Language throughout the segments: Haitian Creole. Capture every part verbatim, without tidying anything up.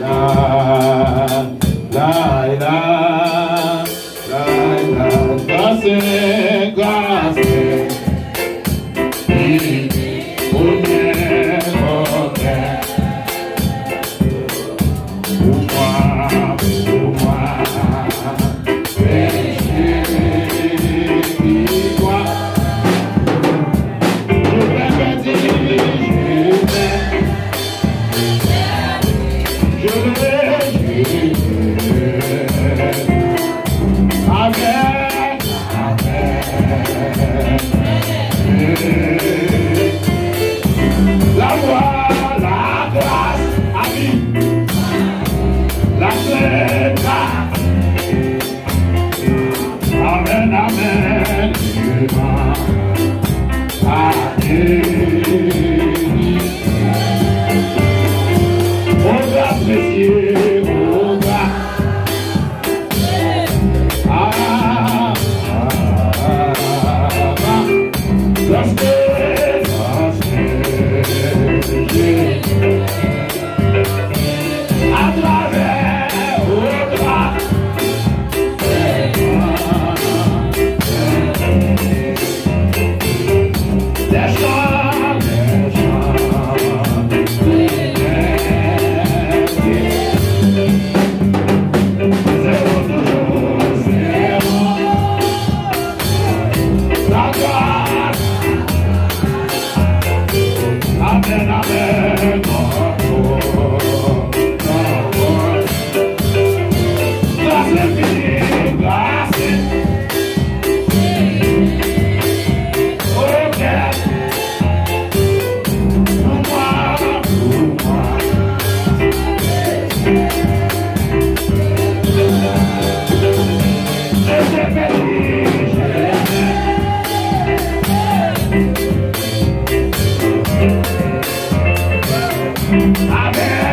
La, la, la, la, la, sa se gras li, premye kòkè. Pou mwen, pou mwen, peche ki twa. Je vais dire, je vais dire, avec Amèn. Amèn. Ô gras, mesye, ô gras. Ah, ah, ah, ah. Gras, gras, atravè, ô gras. Amèn, amèn. Gras lenfini, gras. Ok. Pou mwen, pou mwen. Je te bénis, Jésus. Amèn.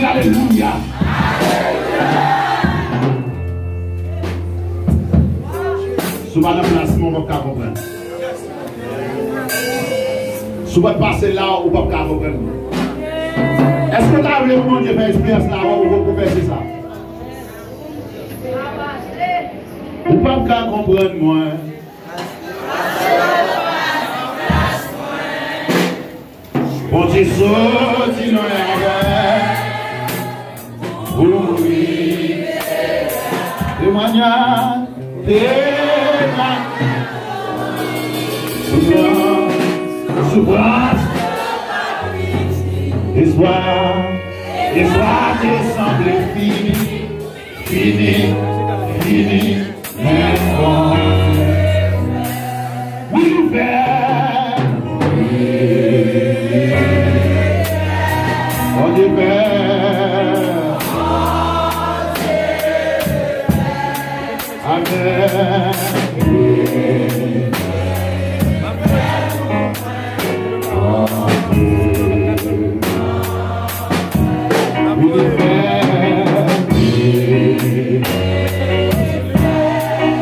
Alelouya. Si w pa nan plas mwen, w p ap ka konprann. Si w pa t pase la, ou p ap ka konprann mwen. Èske w ta vle pou Bondye fè eksperyans la avè w, ou poko fè, se sa? Ou p ap ka konprann mwen. Bondye soti lwen avè ou, wi. Temwanyaj, temwanyaj. Soufrans, soufrans. Espwa, espwa te sanble fini. Fini, fini, men bon. Wi, li fè. Bondye fè. Amèn.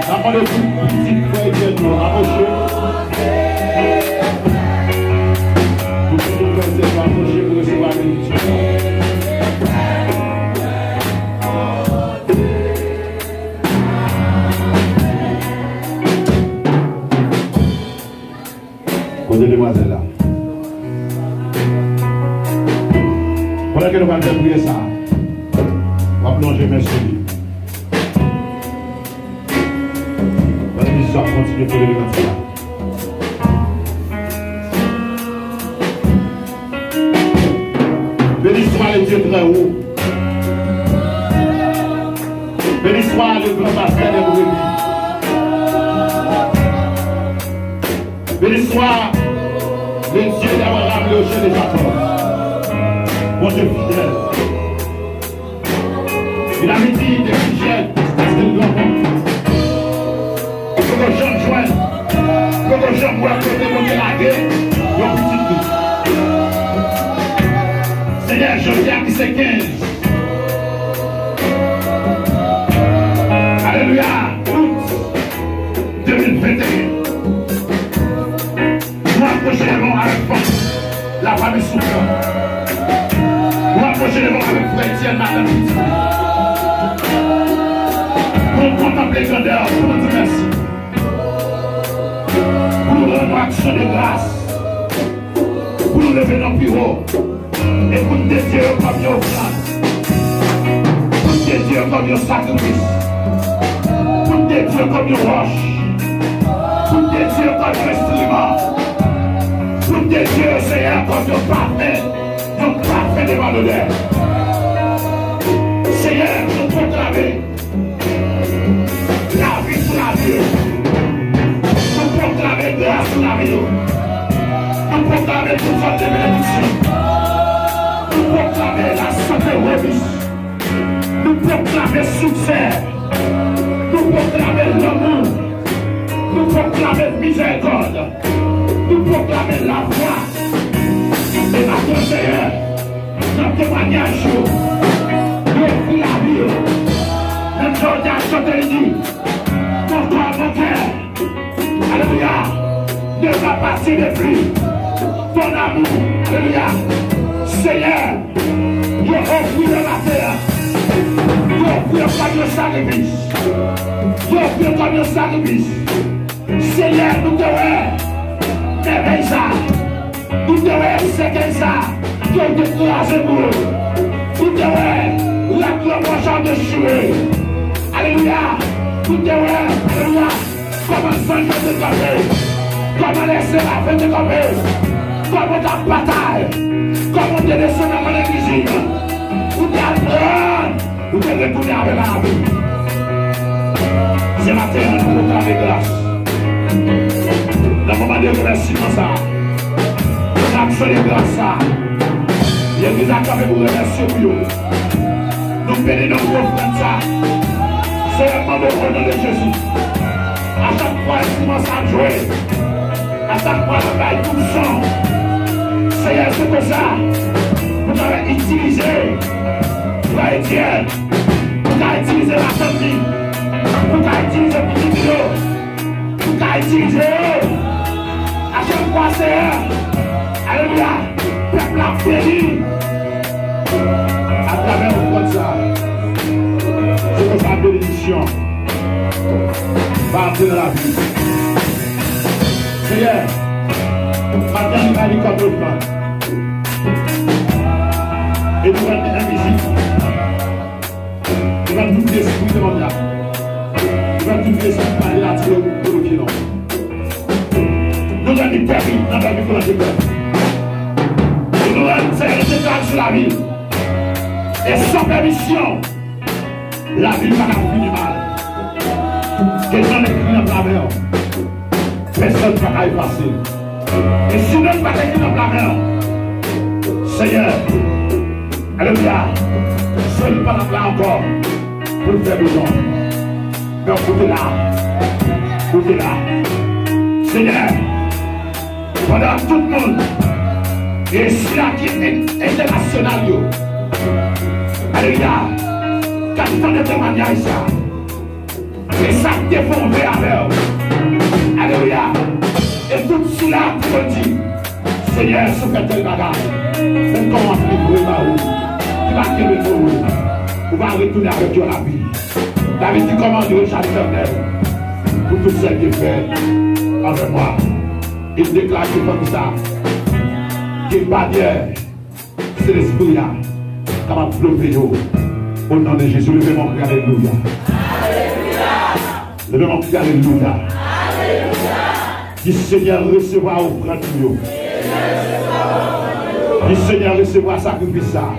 N ap mande pou pitit frè Etienne yo apwoche. Pou pitit frè Etienne yo apwoche pou resevwa benediksyon. Kote demwazèl la? Pandan ke nou pral fè priyè sa a, w ap lonje men sou li. Pandan mizisyen ap kontinye kote li kantik la. Benediksyon. Gloire à Dieu très haut. Béni soit le grand pasteur des brebis. Béni soit le Dieu d'Abraham, le Dieu de Jacob. Bondye fidèl. Li t ap di depi jèn jiskaske l granmoun. Ou poko janm jwenn, ou poko janm wè kote Bondye lage yon pitit li. Senyè, jodi a ki se kenz, alelouya, out de mil venteyen. Nou apwoche devan w avèk fòs, lafanmi soufran. Nou apwoche devan w avèk frè Etienne, madanm pitit li. Pou nou kontanple grandè w, pou nou di mèsi. Pou nou rann w aksyon de gras. Pou nou leve nou pi wo. E pou n dedye yo kòm yon ofrann. Pou n dedye yo kòm yon sakrifis. Pou n dedye yo kòm yon wòch. Pou n dedye yo kòm yon enstriman. Pou n dedye yo, Senyè, kòm yon pafen, yon pafen de bòn odè. Senyè, nou pwoklame lavi sou lavi yo. Nou pwoklame gras sou lavi yo. Nou pwoklame tout sòt de benediksyon. Nou pwoklame lasante, remis. Nou pwoklame siksè. Nou pwoklame lanmou. Nou pwoklame mizèrikòd. Nou pwoklame lafwa. E maten, Senyè, nan temwayaj yo, yo ofri lavi yo. Menm jan w te ap chante, li di, mon corps, mon cœur, alelouya, ne va pas se dépli ton amour, alelouya. Senyè, yo ofri yo maten an. Yo ofri yo kòm yon sakrifis. Yo ofri yo kòm yon sakrifis. Senyè, nou te wè mèvèy sa. Nou te wè sèkèy sa ke w te kraze pou yo. Nou te wè rad lanmò sa w te chire. Alelouya. Nou te wè, alelouya, kòman zanj yo te kanpe, kòman lèseraf yo te kanpe, kòman w t ap batay, kòman w te desann nan lizin an. Ou te aprann, ou te retounen avè lavi. Se maten an, nou pwoklame gras. Nan moman de remèsiman sa, nan aksyon de gras sa, legliz la kanpe pou remèsye pou yo. Nou beni non pou ofrann sa. Senyè, mande w, o non de Jezi, a chak fwa enstriman sa ap jwe, a chak fwa n ap bay tout son, Senyè, se konsa pou w ka itilize frè Etienne, pou w ka itilize madanm li, pou w ka itilize pitit li yo, pou w ka itilize yo. A chak fwa, Senyè, alelouya, pèp la ap beni atravè ofrann sa. Se konsa benediksyon va antre nan lavi. Senyè, maten an, li bay li kòm ofrann. E nou rann li envizib. Li rann tout lespri de manna. Li rann tout lespri pale la tire pou bloke non. Nou rann li pèmi nan pèmi pou rann li pèmi. E nou rann, Senyè, nou deklare sou lavi l. E san pèmisyon, lavi l pa ka fini mal. Ke non l ekri nan pla men w, pèsonn pa ka efase l. E si non l pa t ekri nan pla men w, Senyè, alelouya, sèl pa t ap la ankò pou l fè bezwen. Men ou te la, ou te la. Senyè, pandan tout moun, e sila ki en-, entènasyonal yo, alelouya, k ap tande temwayaj sa, e sa k te fè yon ve avè w, alelouya, e tout sila ki te di, Senyè, si w fè tèl bagay, men kòman w ap livre ba ou, ki va kenbe pou ou, ou va retounen avèk yon lavi. David di, kòman louer l'Éternel pour tous ses bienfaits envers moi. E deklare fanmi sa, ke baryè Sentespri a kapab bloke yo. O non de Jezi, leve men w, kriye alelouya. Leve men w, kriye alelouya. Di, Senyè, resevwa ofrann yo. Di, Senyè, resevwa sakrifis sa.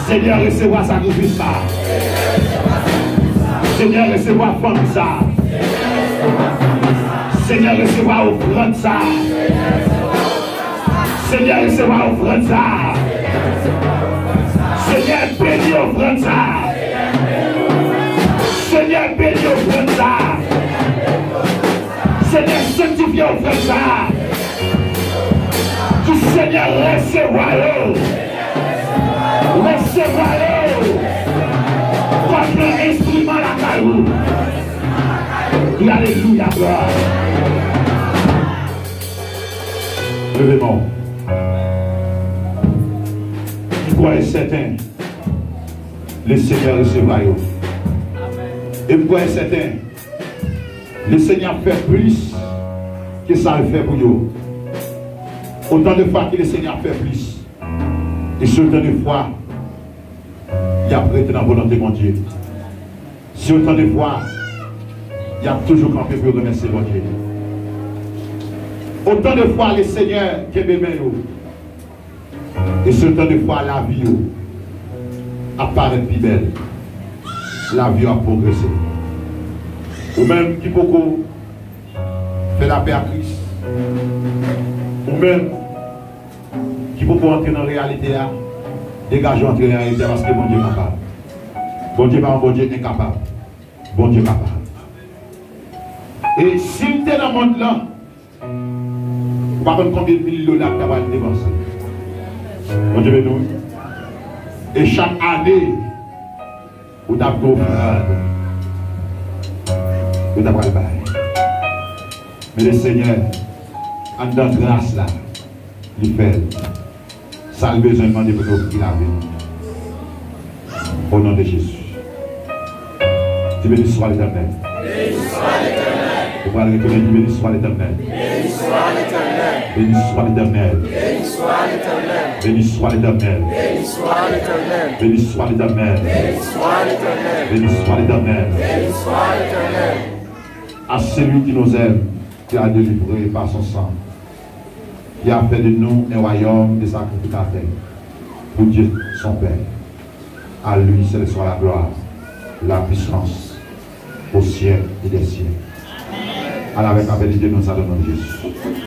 Senyè, resevwa sakrifis sa. Senyè, resevwa fanmi sa. Senyè, resevwa ofrann sa. Senyè, resevwa ofrann sa. Senyè, beni ofrann sa. Senyè, beni ofrann sa. Senyè, sanktifye ofrann sa. Di, Senyè, resevwa yo. Resevwa yo kòm yon enstriman lakay ou. Di alelouya, glwa. Leve men w. M kwè e sèten, Lesenyè resevwa yo. E m kwè e sèten, Lesenyè ap fè plis ke sa l fè pou yo. Otan de fwa ke Lesenyè ap fè plis, e se otan de fwa y ap rete nan volonte Bondye. Se otan de fwa y ap toujou kanpe pou yo remèsye Bondye. Otan de fwa Lesenyè kenbe men yo, e se otan de fwa lavi yo ap parèt pi bèl, lavi yo ap pwogrese. Ou menm ki poko fè lapè ak Kris, ou menm ki poko antre nan reyalite a, degaje w antre nan reyalite a, paske Bondye kapab. Bondye pa yon Bondye enkapab. Bondye kapab. E si m te nan mond lan, ou pa konn konbyen mil dola m ta pral depanse. Bondye beni w. E chak ane, ou t ap gen ofrann ou ta pral bay. Men Lesenyè, anndan gras la, li fè l. Sa l bezwen mande pou nou ofri lavi nou. O non de Jezi. Di, beni swa Letènèl. Ou pral retounen, di, beni swa Letènèl. Beni swa Letènèl. Beni swa Letènèl. Beni swa Letènèl. Beni swa Letènèl. Beni swa Letènèl. Beni swa Letènèl. Beni swa Letènèl. Beni swa Letènèl. À celui qui nous aime, qui a délivré par son sang, qui a fait de nous un royaume de sacrificateurs pour Dieu son Père. À lui seul soit la gloire, la puissance, au siècle et des siècles. Allez, avec la bénédiction, nous allons, Jésus.